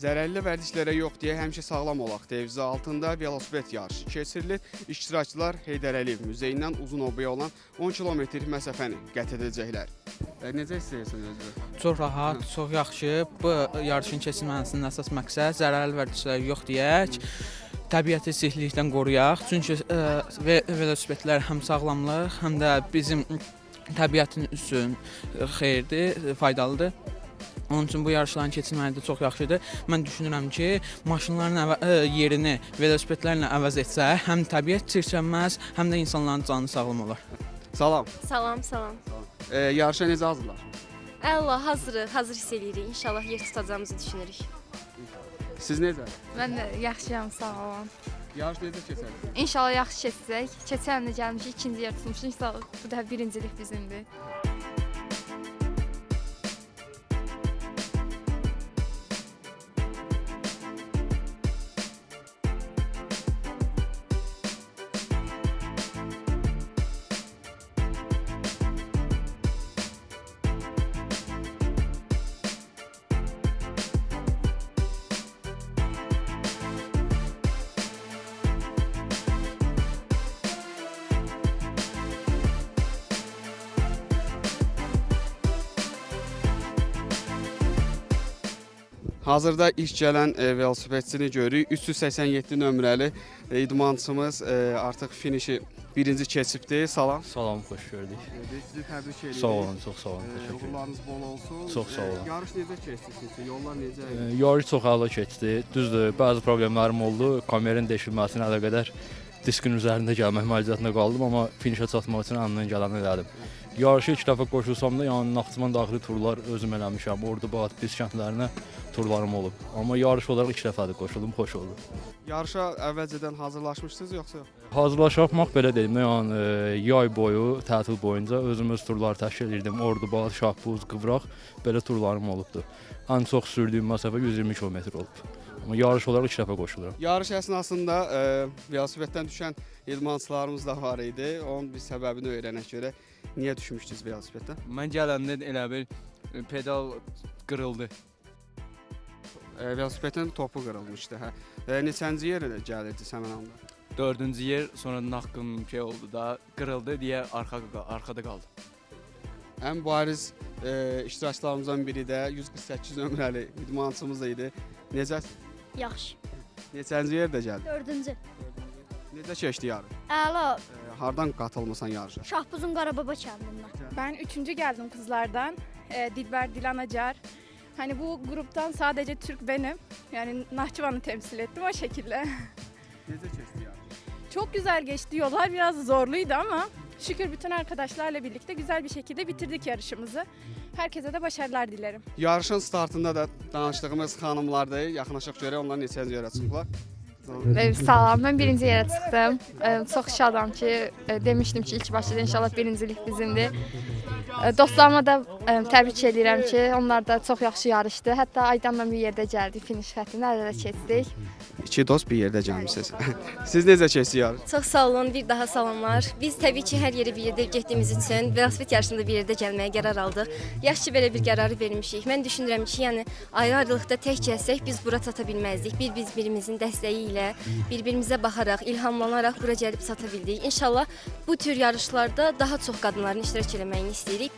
Zərərli vərdişlərə yox deyə həmişə sağlam olaq devizi altında velosiped yarışı keçirilir. İştirakçılar Heydər Əliyev muzeyindən Uzunobaya olan 10 kilometr məsafəni qət edəcəklər. Necə hiss edirsən özünü? Çox rahat, çox yaxşı. Bu yarışın keçirilməsinin əsas məqsəd zərərli vərdişlərə yox deyək, təbiəti istilikdən qoruyaq. Çünki velosipedlər həm sağlamlıq, həm də bizim təbiətin üçün xeyirdir, faydalıdır. Onun üçün bu yarışların keçirilməyi də çox yaxşıdır. Mən düşünürəm ki, maşınların yerini velosipedlərlə əvəz etsə, həm təbiət çirklənməz, həm də insanların canı sağlam olar. Salam. Salam, salam. Yarışa necə hazırlaşırsınız? Əla, hazırıq, hazır hiss eləyirik. İnşallah yer tutacağımızı düşünürük. Siz necə? Mən də yaxşıyam, sağ olun. Yarış necə keçər? İnşallah yaxşı keçəcək. Keçən il də gəlmişik, ikinci yer tutmuşuq. İnşallah bu dəfə birincilik bizimdir. Hazırda ilk gələn velosipedçini görürük. 387 nömrəli idmançımız artıq finişi birinci keçibdir. Salam. Salam, xoş gördük. Sizi təbrik edirik. Sağ olun, çox sağ olun. Təşəkkür edirəm. Uğurlarınız bol olsun. Çox sağ olun. Yarış necə keçdi sizin üçün? Yollar necə idi? Yarış çox əla keçdi. Düzdür, bəzi problemlərim oldu. Kamerin deşilməsinə əlaqədar diskin üzərində gəlmək məcburiyyətində qaldım, amma finişə çatmaq üçün əlimdən gələni elədim. Yarışa ilk dəfə qoşulsam da, yəni Naxçıvan daxili turlar özüm eləmişəm. Ordubad, Biz kəndlərinə turlarım olub. Amma yarış olaraq ilk dəfədir qoşuldum, xoş oldu. Yarışa əvvəlcədən hazırlaşmışsınız yoxsa yox? Hazırlaşmaq belə deyim, yəni yay boyu, tətil boyunca özüm öz turlar təşkil edirdim. Ordubad, Şahbuz, Qıvraq belə turlarım olubdur. Ən çox sürdüyüm məsafə 120 km olub. Amma yarış olaraq ilk dəfə qoşuluram. Yarış əsnasında velosipeddən düşən idmançılarımız da var idi. Onun bir səbəbini öyrənək görə. Niyə düşmüşdünüz velosipeddən? Mən gələndə elə bil pedal qırıldı. Velosipedin topu qırılmışdı, hə. Neçənci yerə gəlirdi həmin anda? Dördüncü yer, sonra naxqım şey oldu da, qırıldı deyə arxada qaldı. Ən bariz iştirakçılarımızdan biri də 148 nömrəli idmançımız idi. Necə? Yaxşı. Neçənci yerdə gəldi? Dördüncü. Necə keçdi yarış? Əla. Hardan qatılmısan yarışa? Şahbuzun Qarababa kəndindən. Ben üçüncü geldim kızlardan. Dilber Dilan Acar. Hani bu gruptan sadece Türk benim. Yani Nahçıvan'ı temsil ettim o şekilde. Necə keçdi yarış? Çok güzel geçti. Yollar biraz zorluydu ama şükür bütün arkadaşlarla birlikte güzel bir şekilde bitirdik yarışımızı. Herkese de başarılar dilerim. Yarışın startında da danışdığımız xanımlardır. Yaxınlaşaq görək onlar neçənci yerə çıxdılar. Salam, mən birinci yerə çıxdım. Çox şadam ki, demişdim ki, ilk başda inşallah birincilik bizimdir. Dostlarıma da təbrik edirəm ki, onlar da çox yaxşı yarışdı. Hətta Aydanla bir yerdə gəldik, finiş xəttinə əl-ələ keçdik. İki dost bir yerdə gəlmisiniz. Siz necə keçdi yarış? Çox sağ olun, bir daha salamlar. Biz təbii ki, hər yerə bir yerdə getdiyimiz üçün velosiped yarışında bir yerdə gəlməyə qərar aldıq. Yaxşı ki, belə bir qərarı vermişik. Mən düşünürəm ki, yəni ayrı-ayrılıqda tək gəlsək biz bura çata bilməzdik. Bir-birimizin dəstəyi ilə, bir-birimizə baxaraq, ilhamlanaraq bura gəlib çata bildik. İnşallah bu tür yarışlarda daha çox qadınların iştirak eləməyini istəyirik.